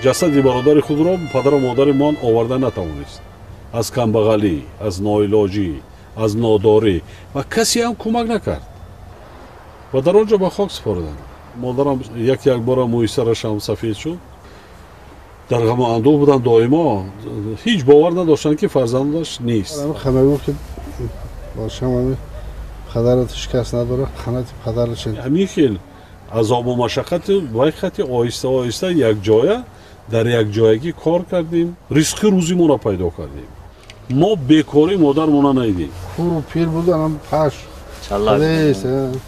Ҷасади бародари худро падару модари ман оварда натавонист, аз камбағалӣ, аз ноилоҷӣ, аз нодорӣ, ва касе ҳам кӯмак накард ва дар он ҷо ба хок супориданд. Модарам як як бора мӯи сарашам сафед шуд, дар ғаму андӯҳ буданд доимо, ҳеҷ бовар надоштанд, ки фарзандаш нест. Мегуфт, ки бошам, падарат шикаст надорад, қанати падараш. Ҳамин хел азобу машаққати вай хати оҳиста оҳиста якҷоя дар якҷоягӣ кор кардем, ризқи рӯзимонро пайдо кардем. Мо бекорӣ модармона надидем. Куру пир буданам, паш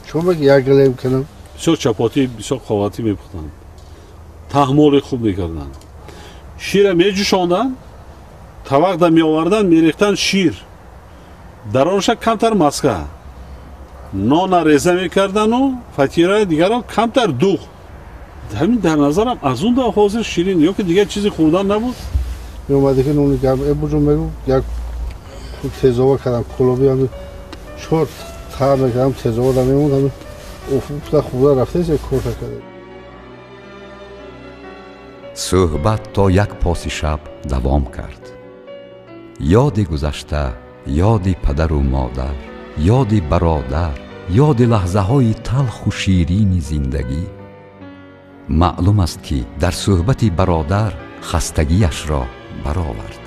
чун як галем кунам. Бисёр чапотӣ, бисёр қоватӣ мепухтанд, таҳмоли хуб мекарданд, шира меҷӯшонданд, тавақда меоварданд, мерехтанд шир, дар онша камтар маска, нона реза мекардану фатираи дигарро, камтар дуғ. Ҳамин дар назарам аз он да ҳозир ширин ё ки дигар чизи хӯрдан набуд. Меомади, ки нони гарм эбуҷо мегу, як тезова кардам, кулоби ҳами чор та мекардам, тезова да мемонд, ҳами уфта хӯрда рафтаест, корта карда. Суҳбат то як поси шаб давом кард. Ёди гузашта, ёди падару модар, ёди бародар, ёди лаҳзаҳои талху ширини зиндагӣ. Маълум аст, ки дар суҳбати бародар хастагиашро баровард.